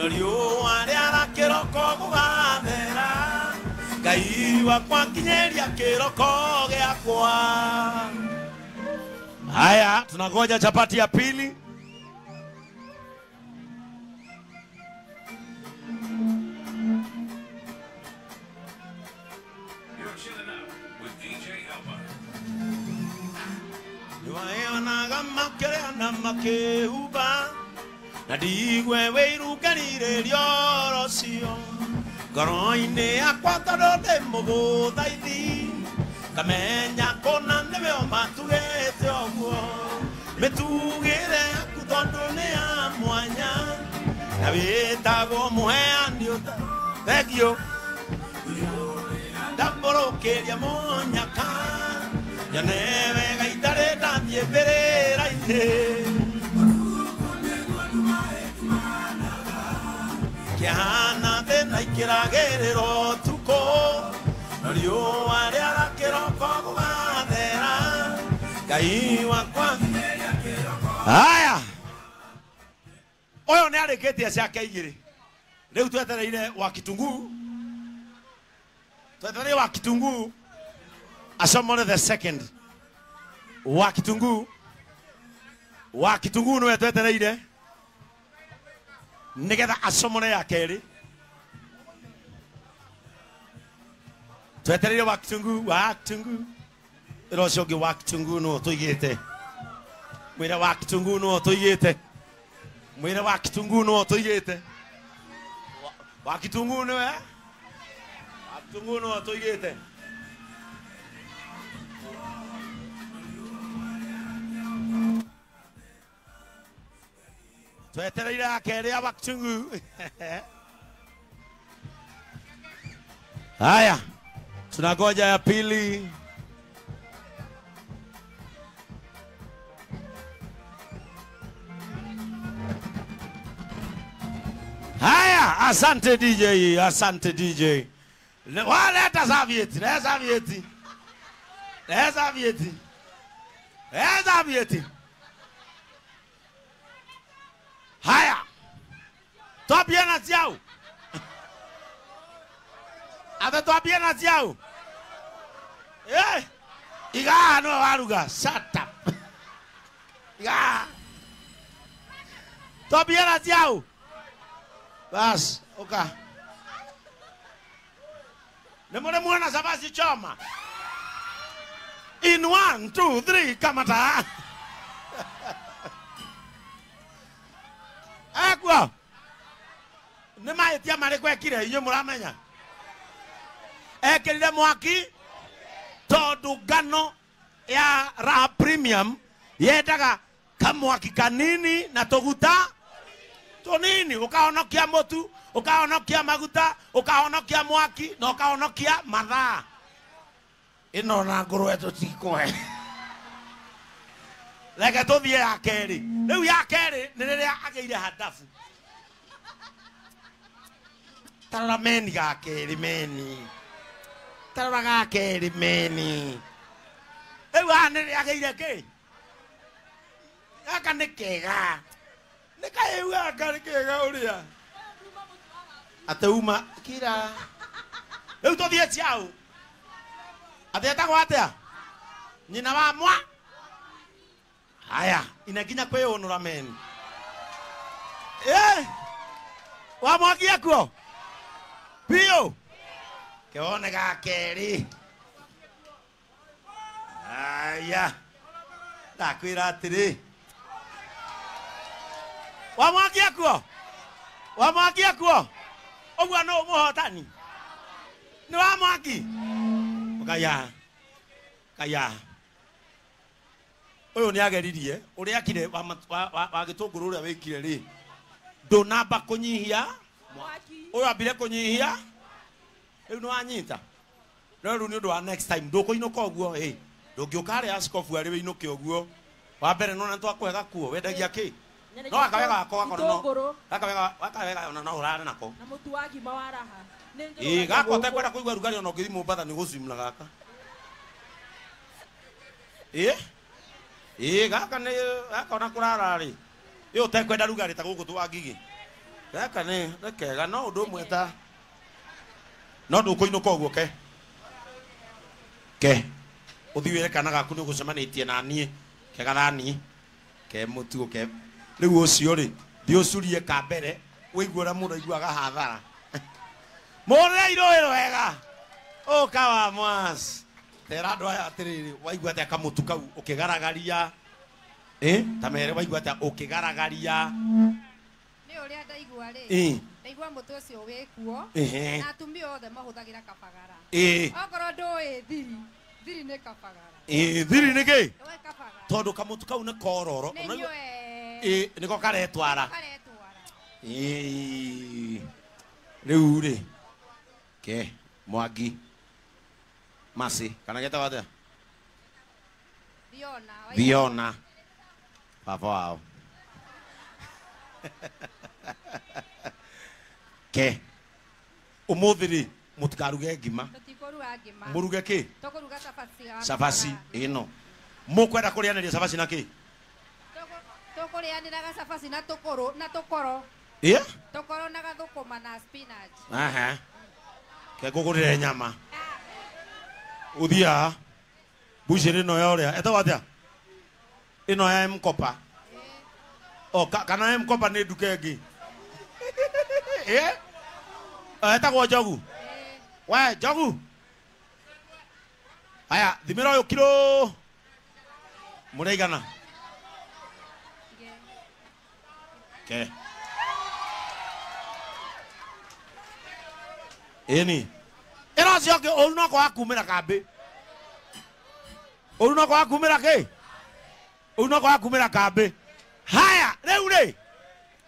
No riũa rĩara kĩroko gũgathera Ngai wakwa nginyĩria kĩroko gĩakwa. Haya, tunangoja chapati ya pili. You're chilling out with DJ Elba. Niwaeonaga makĩrĩa na makĩhuba na ndigwe wĩirunganire rioro cio ngoro-inĩ yakwa tondũ ndĩ mũgũthaithi ngamenya kũna nĩwe ũmatugĩte ũguo mĩtugĩre yaku tondũ nĩ ya mwanya na wĩtagwo mũheani ũta thengio ndambũrũkĩria mũnyaka nyone wega itarĩ ndathiĩ mbĩrĩra-inĩ kĩhana thĩna ikĩragĩrĩra ũtukũ no riũa rĩara kĩroko gũgathera Ngai wakwa. Haya, ũyũ nĩ arĩkĩtie ciake igĩrĩ rĩu twetereire wa kitunguu, twetereire wa kitunguu acomore the second wa kitunguu, wa kitunguu nĩwe twetereire nĩgetha acomore ya kerĩ. Twetereire wa kitunguu, wa kitunguu ĩra ũcio ũngĩ wa kitunguu nĩwe tũigĩte, mwĩre wa kitunguu nĩwe tũigĩte, mwĩre wa kitunguu nĩwe tũigĩte, wa kitunguu nĩwe, wa kitunguu nĩwe tũigĩte. Twetereire ya kerĩ ya wa kitunguu. Haya, tunangoja ya pili. Haya, asante DJ, asante DJ. Waleta serviette, leta serviette. Leta serviette. Leta serviette. Haya. Twambie na ciao. Ate twambie na ciao. Eh? Iga no waruga, shut up. Iga. Twambie na ciao. Bas, oka. Nĩ muona cabaci choma. In 1 2 3 kamata. Ekwo. Nĩ mahĩtia marĩkũ ekire inyuĩ mũramenya? Ekĩrire mwaki tondũ ngano ya Raha Premium yendaga kamwaki kanini na tũguta tũnini, ũkahonokia mũtu, ũkahonokia maguta, ũkahonokia mwaki na ũkahonokia mathaa. Ĩno na ngũrwe tũtikũhe. Reke tũthiĩ ya kerĩ. Rĩu ya kerĩ nĩ rĩrĩa agĩire hadabu. Tarora meni ga kerĩ meni. Tarora ga kerĩ meni. Rĩu haha nĩ rĩrĩa agĩire kĩ? Gaka nĩ kega. Nĩ kahĩu gaka nĩ kega ũrĩa. Atĩ uma kira. Rĩu tũthiĩ ciao. Atĩ etagwo atĩa? Nyina wa mwa. Haya, ina nginya kwĩyũnũra meni. Eh! Wa mwaki akuo? Biũ. Kĩone ga kerĩ. Haya. Ndakwĩra atĩrĩ. Wa mwaki akuo? Wa mwaki akuo? Ũguo nũ mũhotani? Nĩ wa mwaki? Kaya. Kaya. Ũyũ nĩ ageririe ũrĩa akire wa gĩtũngũrũ ũrĩa wĩkire rĩ ndũnamba kũnyihia ũyũ ambire kũnyihia rĩu nĩ wanyita no rĩu nĩ ũndũ wa next time ndũkũinũka ũguo ĩ ndũngĩũka harĩa askobu arĩ wĩinũke ũguo wa mbere nona nĩtwakũhe gakuo wendagia kĩ no gaka wega gako gako no gaka wega gaka wega ona no ũrare nako na mũtu wa ngima wa Raha ĩ gaka ũtekwenda kũigua rugarĩ ona ũngĩthiĩ Mombatha nĩ gũcimna gaka ĩ ĩ gaka nĩ gaka ona kũrara rĩ ĩ ũtekwenda rugarĩ ta gũkũ twa Ngigĩ Gaka nĩ kega no ũndũ ũmwe ta no ndũkũinũka ũguo ke ke ũthiĩ wĩre kana gaku nĩ ũgũcemanĩtie na niĩ ke gathani ke mũtugo ke rĩu ũcio rĩ thiĩ ũcurie ka mbere wĩigue ũrĩa mũndũ aiguaga hathara mũrĩre irũĩro wega ũka wa mwas tera andũ aya atĩrĩrĩ waigua atĩa kamũtu kau ũkĩgaragaria ta mere waigua atĩa ũkĩgaragaria nĩ ũrĩa ndaigua rĩ ndaigua mũtũ ũcio wĩkuo na atumia othe mahũthagĩra kabagara okorwo ndũĩ thiri thiri nĩ kabagara thiri nĩ kĩ tondũ kamũtu kau nĩ kororo nĩko karetwara rĩu rĩ ke Mwangi Masi kana getagwo atĩa Thiona baba wao ke ũmũthĩ rĩ mũtikaruge ngima mũruge kĩ cabaci ĩno mũkwenda kũrĩanĩria cabaci na kĩ tũkũrĩanĩraga cabaci na tũkũrũ na tũkoro tũkoro na gathũkũma na spinach aha ke ngũgũrĩre nyama ũthiĩ haha mbucĩrĩ ĩno ya ũrĩa ĩtagwo atĩa ĩno ya M-Kopa o kana M-Kopa nĩ nduka ĩngĩ ĩtagwo Njogu we Njogu haya thimĩra ũyũ kiro mũrĩigana ke ĩni ĩno ũcio ũngĩ ũru no kwaga kumĩra kambĩ ũru no kwaga kumĩra kĩ ũru no kwaga kumĩra kambĩ haya rĩu rĩ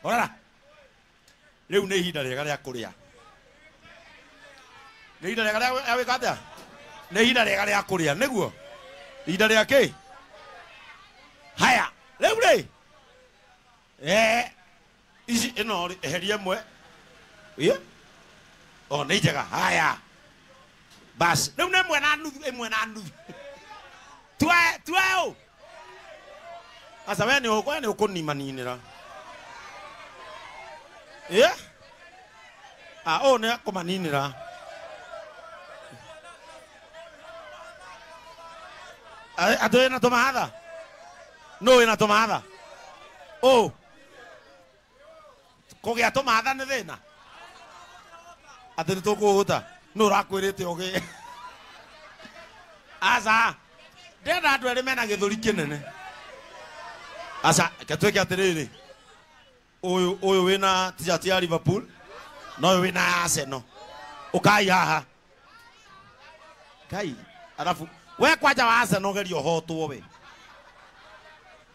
orara rĩu nĩ ihinda rĩega rĩa kũrĩa nĩ ihinda rĩega rĩa gwĩka atĩa nĩ ihinda rĩega rĩa kũrĩa nĩguo ihinda rĩa kĩ haya rĩu rĩ ici ĩno rĩ eheria ĩmwe o nĩ njega haya bas rĩu nĩ ĩmwe na nuthu ĩmwe na nuthu tuoe ũ aca we nĩ ũkũnimaninĩra ũũ nĩ akũmaninĩra atĩ wĩna tũmahatha nũ wĩna tũmahatha ũ kũgĩa tũmahatha nĩ thĩna atĩ nĩ tũkũhũta nũ ũrakwĩrĩte ũgĩe aca ndĩrenda andũ erĩ mena gĩthũri kĩnene aca reke twĩke atĩrĩrĩ ũyũ wĩna t-shirt ya Liverpool na ũyũ wĩna ya Arsenal ũkai haha Ngai arabu we kwanja wa Arsenal geria ũhotwo we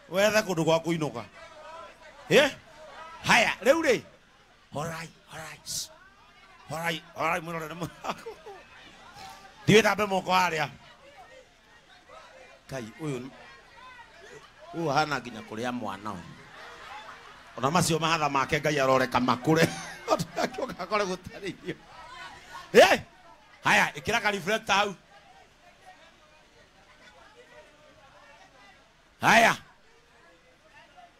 wethe kũndũ gwa kũinũka haya rĩu rĩ horai horai horai horai mwĩrorere mũthako thiĩ wĩthambe moko harĩa Ngai ũyũ ũyũ ahana nginya kũrĩa mwana ũyũ ona macio mahatha make Ngai aroreka makũre akore gũtarĩ irio haya ĩkĩra ka reflector hau haya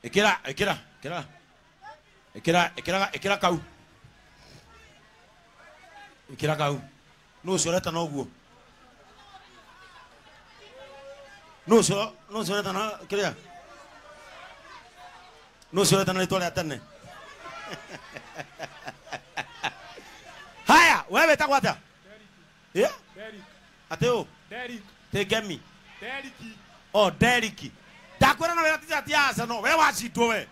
ĩkĩra ĩkĩra ĩkĩra ĩkĩra ĩkĩra ĩkĩra kau ĩkĩra kau nũ ũcio ũretana ũguo nũ ũcio ũretana kĩrĩa nũ ũcio ũretana rĩtwa rĩa tene haya we wĩtagwo atĩa atĩ ũ tĩ Ngemi o Deriki ndakwĩra na wĩra t-shirt ya Arsenal we wacindwo we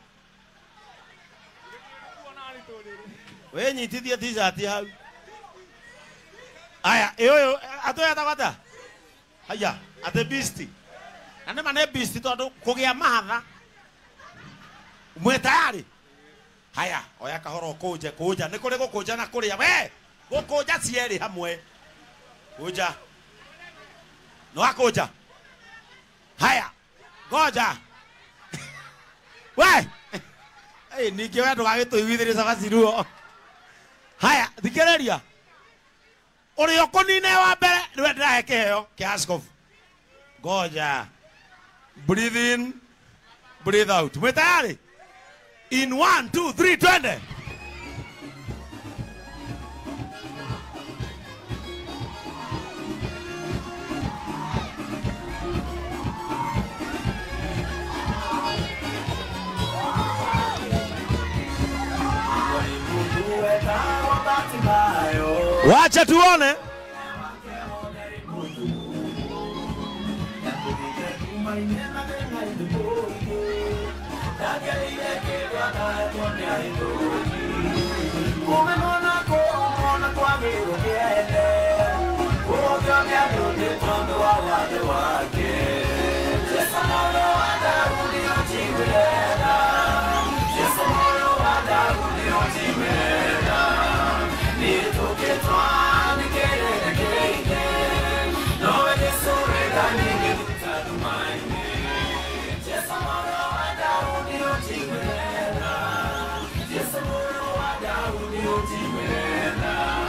wĩnyitithie t-shirt hau aya ũyũ atĩ ũyũ etagwo atĩa haya atĩ beast na nĩma nĩ beast tondũ kũgĩa mahatha mwĩ tayarĩ haya oya kahoro ũkũnje kũnja nĩ kũrĩ gũkũnja na kũrĩa we gũkũnja cierĩ hamwe kũnja nĩ wakũnja haya ngoja we ningĩ we ndũgagĩtũiguithĩrie cabaci ruo haya thikĩrĩria ũrĩa ũkũnina wa mbere nĩwe ndĩrahe kĩheo kĩa askofu ngoja breathe in breathe out mwĩ tayarĩ in 1 2 3 twende. Wacha tuone.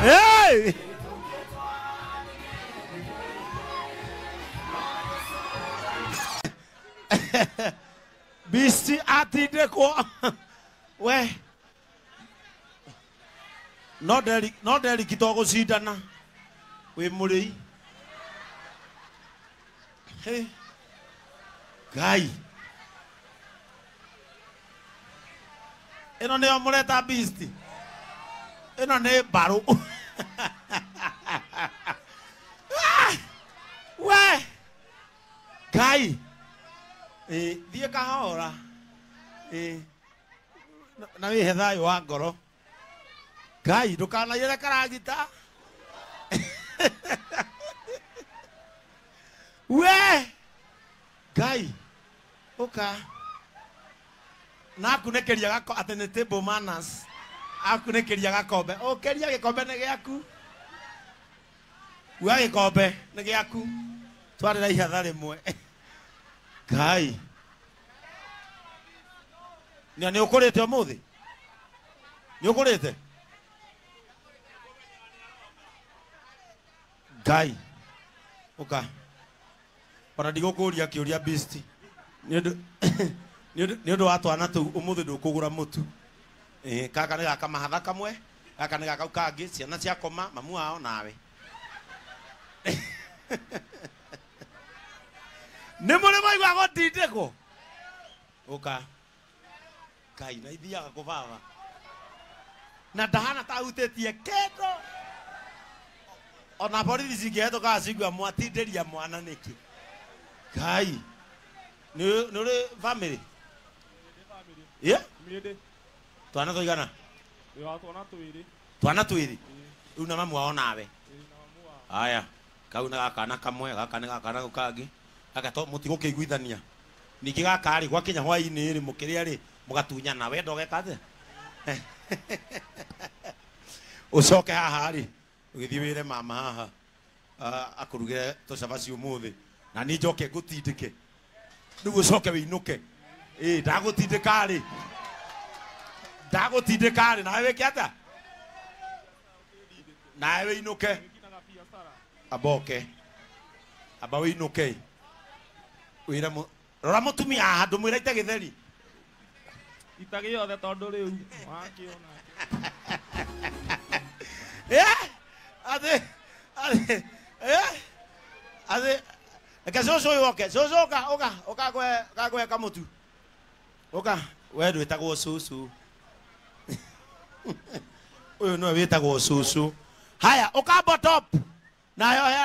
Hey! Bisti atindĩkwo we no Derrick to gũcindana wĩ mũrĩi. Hey Ngai, ĩno nĩyo mũreta Beast, ĩno nĩ mbarũ. We Ngai, thiĩ kahora na wĩhe thayũ wa ngoro. Ngai, ndũkanaiyĩre karagita. We Ngai, ũka na akunĩkĩria gako atĩ nĩ table manners, akunĩkĩria gakombe. Ũkĩria gĩkombe nĩ gĩaku, uga gĩkombe nĩ gĩaku, twarĩra ihatha rĩmwe. Ngai, nĩ ũkũrĩte ũmũthĩ? Nĩ ũkũrĩte? Ngai, ũka ona ndigũkũria kĩũria Beast nĩ ũndũ wa twana tũu ũmũthĩ ndũkũgũra mũtu. Kaka nĩ gaka mahatha kamwe, gaka nĩ gaka kau kangĩ, ciana ciakoma mamu wao nawe. Nĩ mũrĩ mwaigua gũtindĩkwo? Ũka Ngai, na ithiaga kũ baba na ndahana ta ahutĩtie kĩndũ. Ona borithi cingĩhetũka cigua mwatindĩria mwana nĩkĩ? Ngai, nĩ ũrĩ family? Yeah? Twana tũigana? Twana twĩrĩ. Rĩu na mamu wao nawe. Aya, kau nĩ gakana kamwe, gaka nĩ gakana kau kangĩ. Gaka to mũtigũkĩiguithania. Ningĩ gaka rĩ, gwakinya hwaĩ-inĩ rĩ, mũkĩrĩa rĩ, mũgatunyana. Wenda ũgeka atĩa? Ũcoke haha rĩ, ũgĩthiĩ wĩre mama haha akũrugĩre tũcabaci ũmũthĩ, na niĩ njoke ngũtindĩke. Rĩu ũcoke wĩinũke. Ndagũtindĩka rĩ, ndagũtindĩka rĩ, nawe wĩke atĩa? Nawe wĩinũke. Amba ũke, amba wĩinũke. Wĩre rora mũtumia haha, ndũmwĩre ite gĩtheri. Ita gĩothe tondũ rĩu wakĩona. Atĩ atĩ reke cũcũ ũyũ oke. Cũcũ ũka, ũka, ũka ngũhe kamũtu. Ũka, we ndwĩtagwo cũcũ. Ũyũ nĩwe wĩtagwo cũcũ. Haya, ũka botop. Nayo.